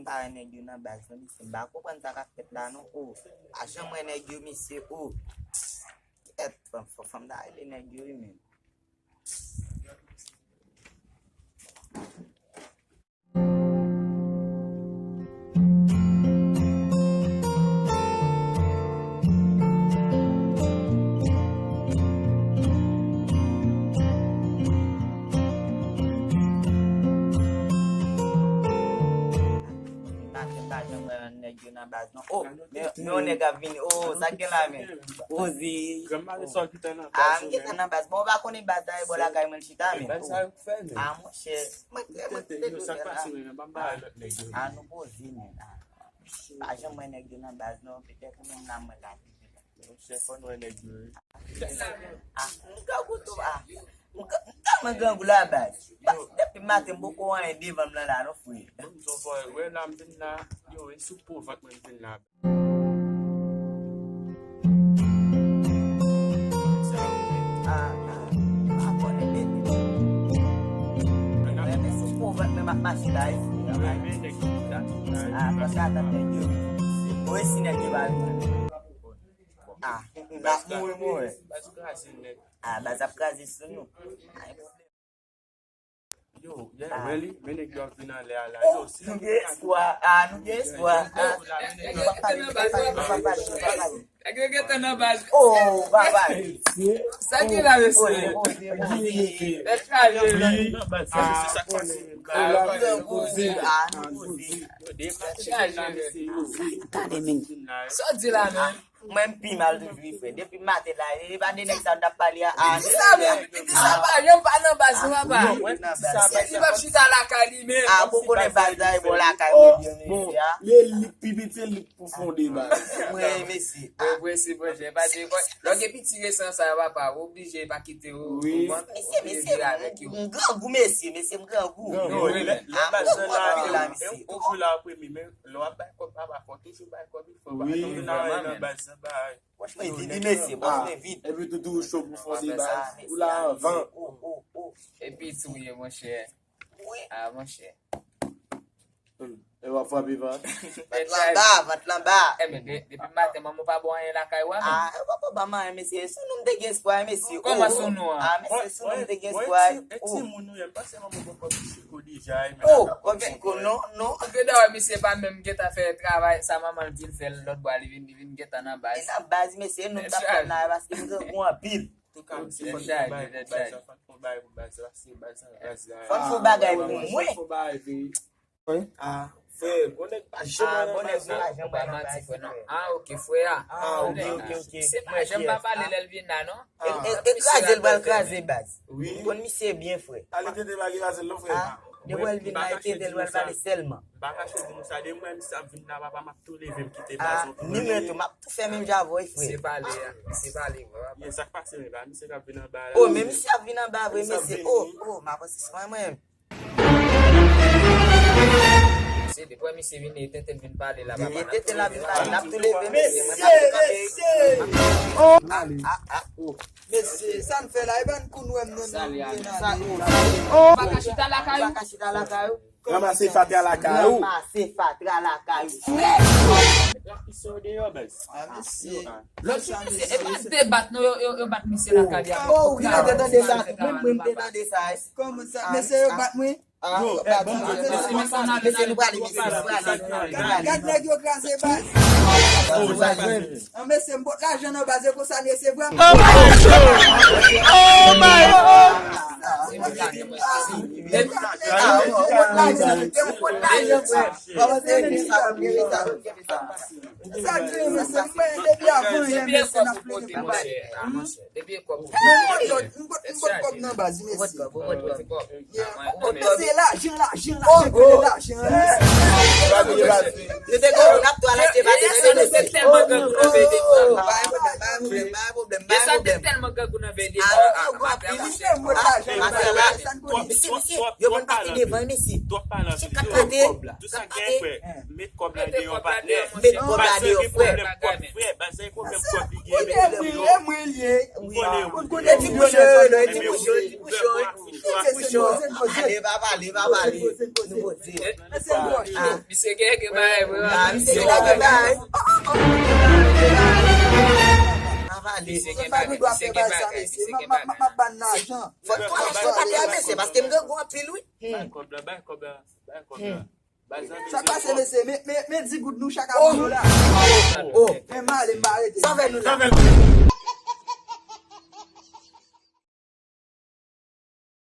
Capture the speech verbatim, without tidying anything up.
Pa wè nèg yo nan baz non, mesye. M pa konprann sa k ap fèt la non. O, pa janm wè nèg yo, mesye. O, kèt, fanm, fanm, fanm ta rele nèg yo wi menm. M pa, m pa janm wè nèg yo nan baz non. O, men, men yon nèg ap vini. O, sa k gen la menm? Ozi. Ah, m gentan nan baz. Bon, ou pa konnen baz la e bò lakay mwen l chita menm. Ah, monchè. Mwen, mwen, mwen, mwen, mwen, ah, ah, nou poze menm. Ah, pa janm wè nèg yo nan baz non. Petèt ou menm la mwen la. Monchè, fò n wè nèg yo wi. Ah, m grangou tou, ah. M gran-, m tèlman grangou la baz. Baz, depi maten m poko anyen devan m nan la non, frè. Bon, m son fò, wè la m vin la, yo, e sou po vant mwen m vin la. Ah, ah, ah, konnen bebe. Mwen, men sou po vant mwen m ap mache la, e frè. Ah, konsa atan nèg yo. Ou resi nèg yo pa vin. Ah, m ap mouri, mwen. Ah, baz ap kraze sou nou. Ay, pwoblèm. Yo, yeah, really? Men nèg yo ap vin anlè a la. Yo, si nou gen espwa. Ah, nou gen espwa. Ah, nou pa pale, nou pa pale, nou pa pale, nou pa pale. Nèg yo gentan nan baz. Oh, papa. Sa ki la, mesye? Tèt chaje, wi. Ah, nou poze. Tèt chaje, mesye. Sa w di la, menm? Mwen, m pi mal toujou, wi, frè. Depi maten la, e pa de nèg sa n t ap pale a. Piti sa menm, piti sa pa janm pa nan baz, non, papa. Li p ap chita lakay li menm. Ah, bon, konnen baz la, e bò lakay mwen, mesye, a. Li, li pi piti, li pou fonde baz. Mwen, mesye. Mwen, mwen, se mwen, jen pa di, lè w gen piti resan sa yo, papa, ou oblije pa kite yo. Wi. Mesye, mesye, m grangou, mesye, mesye, m grangou. Grangou, wi, men. Ah, m grangou anpil la, mesye. Ou jwe la, premye, men. Lè w ap bay kòb, papa, fò w toujou bay kòb, wi, frè. Wi, pa janm vin nan baz nan bay. Franchman, e vide, mesye, franchman, e vide. Epi tou, tou cho pou fonde baz. Ou la anvan. Epi tou ye, monchè. Wi. Ah, monchè. E w ap frape, pa. Vant lan ba, vant lan ba. E men, de-, depi maten, manman w pa ba w anyen lakay ou a, menm? Ah, yo pa ba m anyen, mesye. Sou nou m te gen espwa, mesye. Kòman sou nou an? Ah, mesye, sou nou m te gen espwa. E timoun ou ye, m panse manman w ba w kòb chiko deja, e men. Oh, kòb chiko, non, non. Antre dayè, misye pa menm gentan fè travay sa manman l di l fè l lòt bò a, li vin, li vin gentan nan baz. E nan baz, mesye, nou t ap tann la, paske m grangou anpil. Antouka, misye, fò n fè yon bagay pou baz la, fò n fè yon bagay pou baz la, paske baz la, baz la. Fò n fè yon bagay pou mwen. Fò n fè yon bagay, wi. Ah, frè, bon nèg pa janm nan baz la. Ou pa manti, frè, non. Ah, ok, frè a. Ah, ok, ok, ok. Se pa janm pa pale lè l vin la, non. E, e, e kraze l pral kraze baz. Wi. M konn misye byen, frè. Ale tete pa kraze l non, frè. Ah, depi w wè l vin la, e tete l pral pale sèlman. M pa kache di nou sa, depi m wè misye ap vin la, papa, m ap tou leve, m kite baz la. Ah, ni mwen tou, m ap tou fè menm jan avè w, frè. Se pale a, se pale, frè. Ye, sa k pase, men pa misye k ap vin anba la. Oh, men misye ap vin anba vre, mesye. Oh, oh, m avanse sou mwen, mwen. Se depi misye vin, e tenten vin pale la, papa. Tenten la vin pale, n ap tou leve, mesye, mwen pa tou kanpe. Mesye, mesye. Oh, ah, ah, ah. Mesye, sa n fè la, e pa n konn wè m non, non, sa, oh, sa, oh. Pa ka chita lakay ou. Pa ka chita lakay ou. Ranmase fatra lakay ou. Ranmase fatra lakay ou. Frè! Lòt pise w deyò, baz. Ah, mesye. Lòt jou, mesye, e pa debat non, yo, yo, yo bat misye lakay li a. Oh, wi, mwen te tande sa tou. Mwen, mwen te tande sa, e. Kòman sa? Mesye, yo bat mwen? Ah, yo bat mwen. Mesye, nou prale, mesye, nou prale. Gad nèg yo kraze baz. An, mesye, m pot lajan nan baz, e konsa n ye, se vrèman. Oh my God! Oh my God! Sa k di, mesye, m wè depi avan yè, mesye, n ap plede pou baz. Depi e kòb ou. M pot, m pot, m pot kòb nan baz, mesye. Mesye, lajan, lajan, lajan, kele lajan, mesye. Yo te gen moun ap tou al achte batri, mesye. Tèlman grangou nan veye de. Pa gen pwoblèm, pa gen pwoblèm, pa gen pwoblèm. Desann te tèlman grangou nan veye de. Ah, non, non, non, anpil, misye, m pot lajan nan baz, sa n konnen. Yo konn pati devan, mesye. Twòp pale anpil. Kap pete. Tout sa k gen frè. Met kòb la deyò, patnè. Met kòb la deyò, frè. Baz la gen pwoblèm kòb, frè. Baz la gen pwoblèm kòb, li gen. Li gen. Mwen konnen. E ti bouchon, non, e ti bouchon, e ti bouchon. Ti bouchon. Ale, pa pale, pa pale. Nou poze. Misye gen gen bagay vre. Ah, misye gen bagay. Pa pale. Misye gen bagay, misye gen bagay, misye gen bagay. Fò, fò, fò, pa te anmèsi, paske m gen gwo anpil, wi. Bay kòb la, bay kòb la, bay kòb la. Sa k pase, mesye? Men, men, men di goud nou chak a moun yo la. Oh, oh. Men m ale, m pa rete. Sa fè nou la.